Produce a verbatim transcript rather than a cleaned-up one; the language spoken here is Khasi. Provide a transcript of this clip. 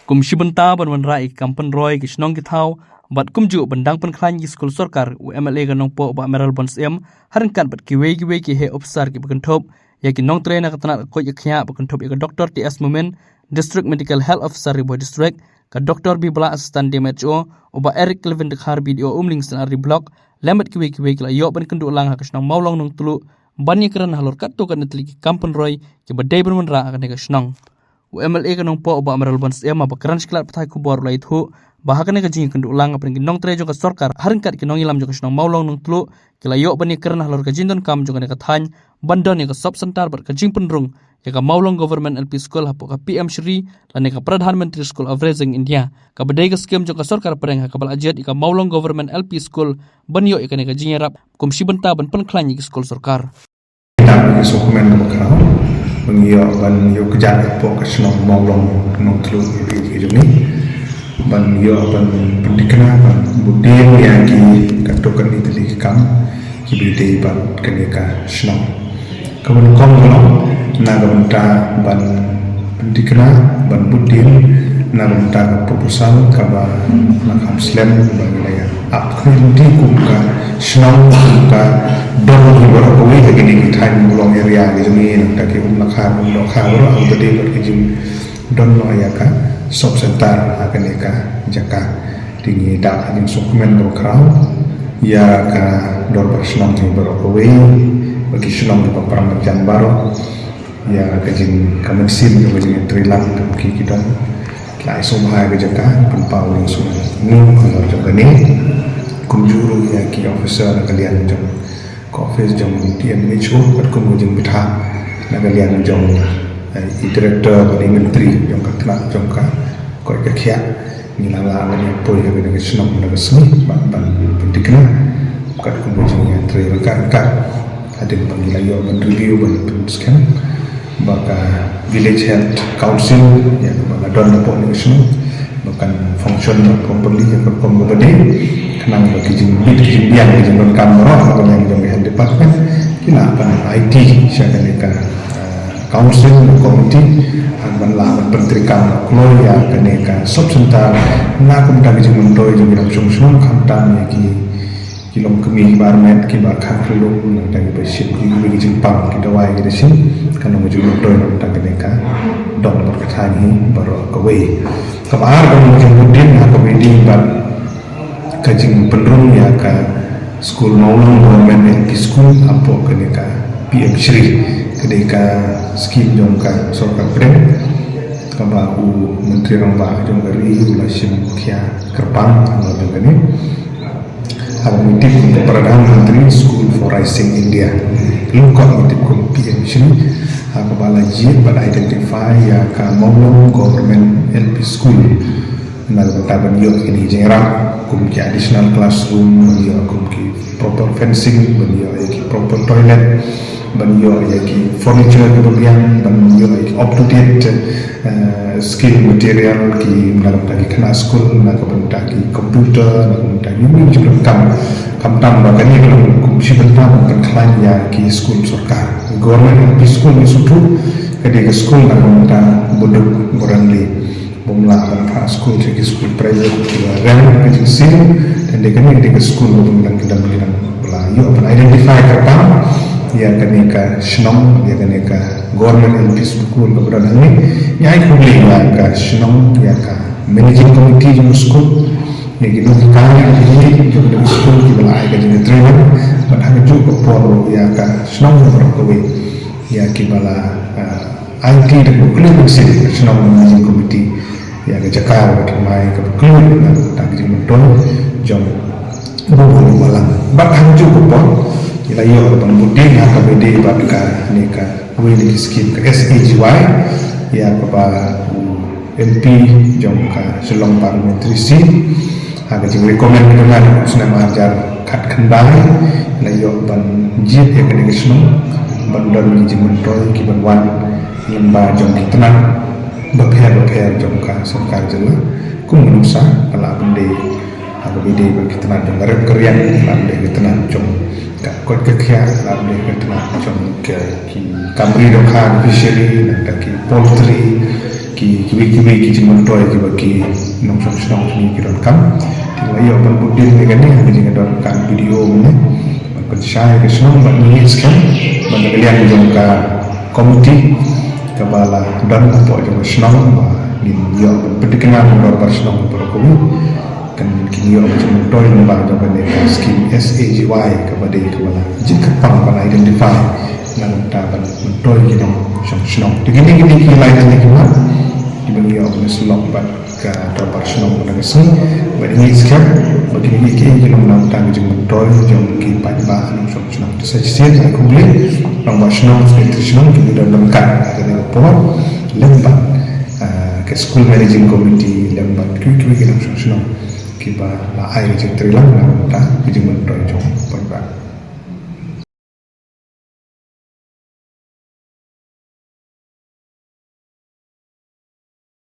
Kum shi bynta ban wanrah ïa ki kam pynroi ki shnong ki thaw bad kumjuh ban dang pynkhlaiñ ïa ki skul sorkar, u M L A ka Nongpoh Bah Mayralborn Syiem ha ryngkat bad kiwei kiwei ki heh ophisar kiba kynthup ïa ki nongtrei na ka tnat ka koit ka khiah ba kynthup ïa ka Doctor T S Momin, District Medical Health Officer Ri Bhoi District, ka Doctor B Blah, Assistant D M H O, u Bah Eric Kelvin Dkhar, B D O Umling Syed Block, lem bad kiwei kiwei ki la ïoh ban kynduh lang ha ka shnong Mawlong Nongtluh ban ïakren halor katto katne tylli ki kam pynroi kiba dei ban wanrah ha kane ka shnong. U M L A ka Nongpoh u Bah Mayralborn Syiem haba kren sha ki lad pathai khubor u la ïathuh ba ha kane ka jingïakynduh lang hapdeng ki nongtrei jong ka sorkar ha ryngkat ki nongïalam jong ka shnong Mawlong Nongtluh ki la ïoh ban ïakren halor ka jingdonkam jong kane ka thaiñ ban don ïa ka sub center bad ka jingpynrung ïa ka Mawlong Government L P School hapoh ka P M Shri lane ka Pradhan Mantri School of Raising India, kaba dei ka skim jong ka sorkar pdeng ha kaba la jied ïa ka Mawlong Government L P School ban ïoh ïa kane ka jingïarap kum shi bynta ban pynkhlaiñ ïa ki skul sorkar. Kita ki sngewkmen kaba khraw ban ïoh ban ïoh kjat hapoh ka shnong Mawlong Nongtluh ïa ki jong ngi ban ïoh ban pynthikna ban bud dien ïa ki katto katne tylli ki kam kiba ïadei bad kane ka shnong. Kaba nyngkong ka long na ka bynta ban pynthikna ban bud dien na ka bynta ka proposal kaba la kham slem ba ngi la ïa ap kyrpang ïa ki kum ka shnong kum ka dong ki baroh kawei ha kine ki thaiñ Mawlong area ki jong ngi, nangta ki Umlakhar, Umdonkha baroh ha kaba ïadei bad ka jingdon noh ïa ka sub center ha kane ka jaka. Te ngi da ka jingsngewkmen kaba khraw ïa ka dorbar shnong ki baroh kawei bad ki shnong kiba pran marjan baroh ïa ka jing ka mynsiem kaba jingïatreilang kaba ki ki don. Ki la ai sngewbha ïa ka jaka pynpaw ïa ka sngewbha halor jong kane. Kumjuh ruh ïa ki officer na ka liang jong ka office jong T M H O katkum ka jingbthah na ka liang jong, eh, i director bad i myntri jong ka tnat jong ka koit ka khiah. Ngi la lah ban ïa poi ha kane ka shnong na ka sngi ban ban pynthikna katkum ka jingïatrei ryngkat ryngkat hadien ba ngi la ïoh ban review ban pynskhem ba ka village health council ïa kaba la don hapoh kane ka shnong ba kan function properly ïa ka rukom kaba dei, khnang ba ki jingbit ki jingbiang ki jingdonkam baroh na ka liang jong ka health department ki lah ban aiti sha kane ka, eh, council committee, ah, ban lah ban pyntreikam kloi ïa kane ka sub center na ka bynta ka jingmyntoi jong ki nongshong shnong, khamtam ïa ki, ki longkmie kiba armet kiba kha khyllung, nangta kiba shim ki, ki jingpang ki dawai ki da shim, kan long ka jingmyntoi na ka bynta kane ka dong bad ka thaiñ hi baroh kawei. Kaba ar ka long ka jingbud dien ha kaba ïadei bad ka jingpynrung ïa ka skul Mawlong Government L P School hapoh kane ka P M Shri, ka dei ka skim jong ka sorkar pdeng kaba u Myntri Rangbah jong ka ri u la shim khia kyrpang halor jong kane. Haba ngi tip kum ka Pradhan Mantri School for Raising India, lum ka ngi tip kum P M Shri, ha kaba la jied bad identify ïa ka Mawlong Government L P School. Na ka bynta ban ïoh kine ki jingïarap kum ki additional classroom, ban ïoh kum ki proper fencing, ban ïoh ïa ki proper toilet, ban ïoh ïa ki furniture kiba biang, ban ïoh ïa ki up to date, eh, skill material ki na ka bynta ki khynnah skul, na ka bynta ki computer, na ka bynta ki jingdonkam. Khamtam ba kane ka long kum shi bynta ban pynkhlaiñ ïa ki skul sorkar. Government L P School ngi sngewthuh ka dei ka skul na ka bynta ba duk ba rangli. Bym lah ban phah skul sha ki skul private kiba rem ka jingsiew, te dei kane ka dei ka skul ba ngi dang, ki dang, ki dang ba la ïoh ban identify kyrpang ïa kane ka shnong, ïa kane ka Government L P School kaba don hangne. Ngi ai khublei ïa ka shnong, ïa ka managing committee jong ka skul, ïa ki nonghikai, ïa ki nonghikai jong ka skul kiba la ai ka jingtrei bad ha kajuh ka por ïa ka shnong baroh kawei. Ïa kiba la, ah, aiti da ka kloi mynsiem ka shnong managing committee ïa ka jaka ba thymmai kaba kloi na ka jingmyntoi jong u balang. Bad ha kajuh ka por ngi la ïoh ban bud dien ha kaba ïadei bad kane kawei na ki skim ka S A G Y ïa kaba u M P jong ka Shillong Parliamentary Seat ha ka jingrecommend ka jong nga ha u snem ar hajar khatkhyndai, la ïoh ban jied ïa kane ka shnong ban don ki jingmyntoi kiban wan lyngba jong ki tnat bapher bapher jong ka sorkar jylla. Kum u nuksa ka la pyndei ha kaba ïadei bad ki tnat jong ka rep ka riang, ka la pyndei ki tnat jong ka koit ka khiah, ka la pyndei ki tnat jong ka, ki kam ri dohkha, fishery, nangta ki poultry, ki kiwei kiwei ki jingmyntoi kiba ki nongshong shnong kine ki donkam. Te nga ïoh ban bud dien ïa kane ha ka jingdonkam video mynne ban pynshai ïa ka shnong bad ngi skhem ban da ka liang jong ka komiti kaba la don hapoh jong ka shnong ba ngin ïoh ban pynthikna ïa ka dorbar shnong baroh kawei. Kan kin ïoh ka jingmyntoi lyngba jong kane ka skim S A G Y kaba dei kaba la jied kyrpang ban identify na ka bynta ban myntoi ki nongshong shnong. Te kine kine ki lai tylli ki mat kiba ngi ïoh ban ïasyllok bad ka dorbar shnong mynta ka sngi. Bad ngi skhem ba kine ki ki long na ka bynta ka jingmyntoi jong ki paidbah nongshong shnong. Te sa shisien sa khublei nongba shnong, secretary shnong, kine ki don ryngkat ha kane ka por lem bad, ah, ka school managing committee lem bad kiwei kiwei ki nongshong shnong kiba la ai ka jingtreilang na ka bynta ka jingmyntoi jong